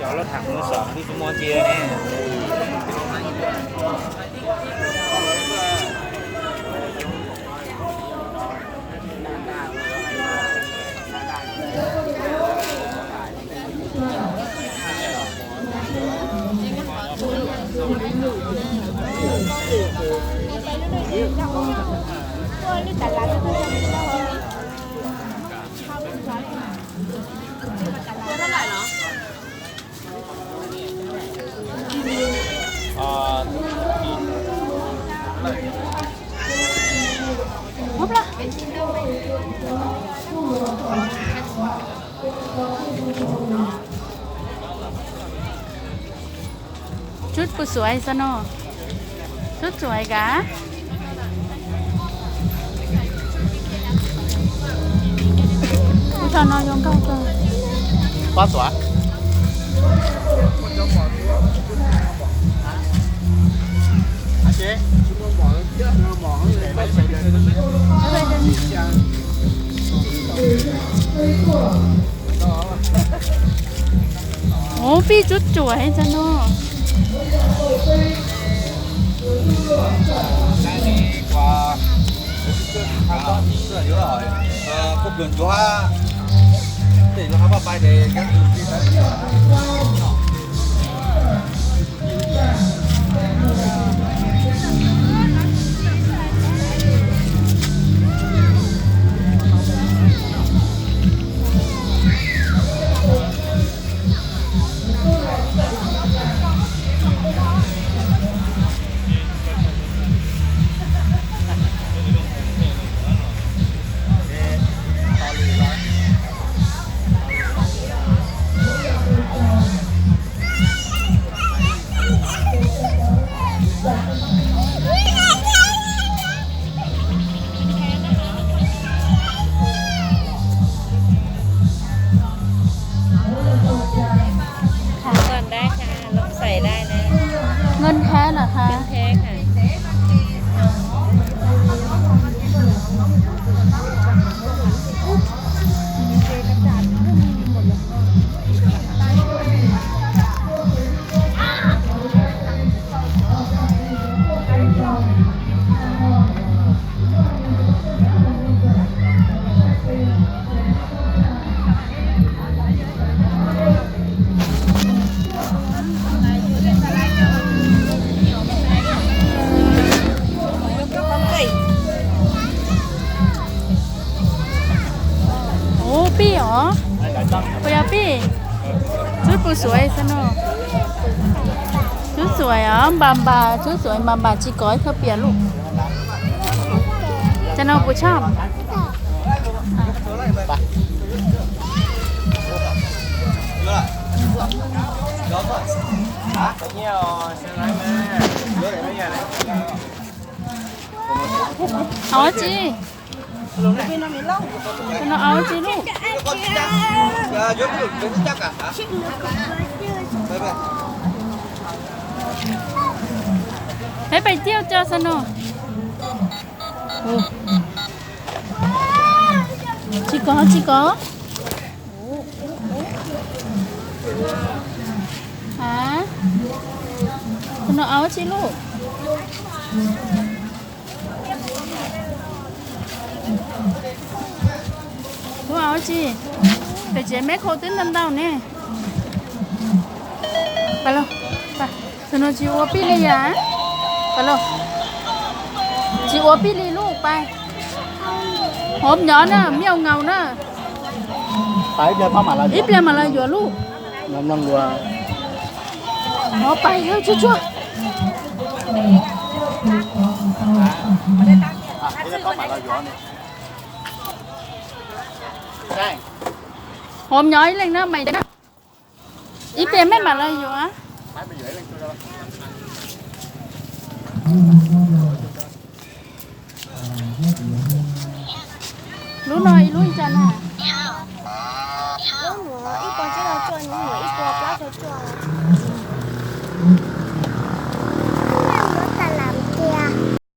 Cov loj tham muaj xom twb tsis muaj ntsia ne. Tsub puas xuav xwb no? Tsub xuav kav. Ub, thaum no zoo nkauj kawg. Pab xuav. Ub, pib tsub tsuas ib txog no. Tháo cònได้ค่ะ ลองใส่ได้นะ Ngân Tháiเหรอคะ Ngân Tháiค่ะ Ub, pib os. Puas yog pib? Tsub puas xuav xwb no? Tsub xuav os, npas npas, tsub xuav npas npas tsis kov ib thawj pias lauj. Cov no puas tshaj? Au tsi? Cov no au tsi lauj? Peb pais tiaj tso xwb no. Tsis kov, tsis kov. A, cov no au tsi lauj? Ub, au tsi? Pem tsev meb khau twb ntau ntau ne. Pais lauj, pais. Tus no tsis ua pij li yam. Pais lauj. Tsis ua pij li lauj, pais. Hov nyob na, mej au ngaus na. Ib pliag mam los yuav lauj. Hov pais, tsuag tsuag. Hov nyob ib leeg na, mais na. Ib pliag mej mam los yuav. Lub no ib lub li cas na?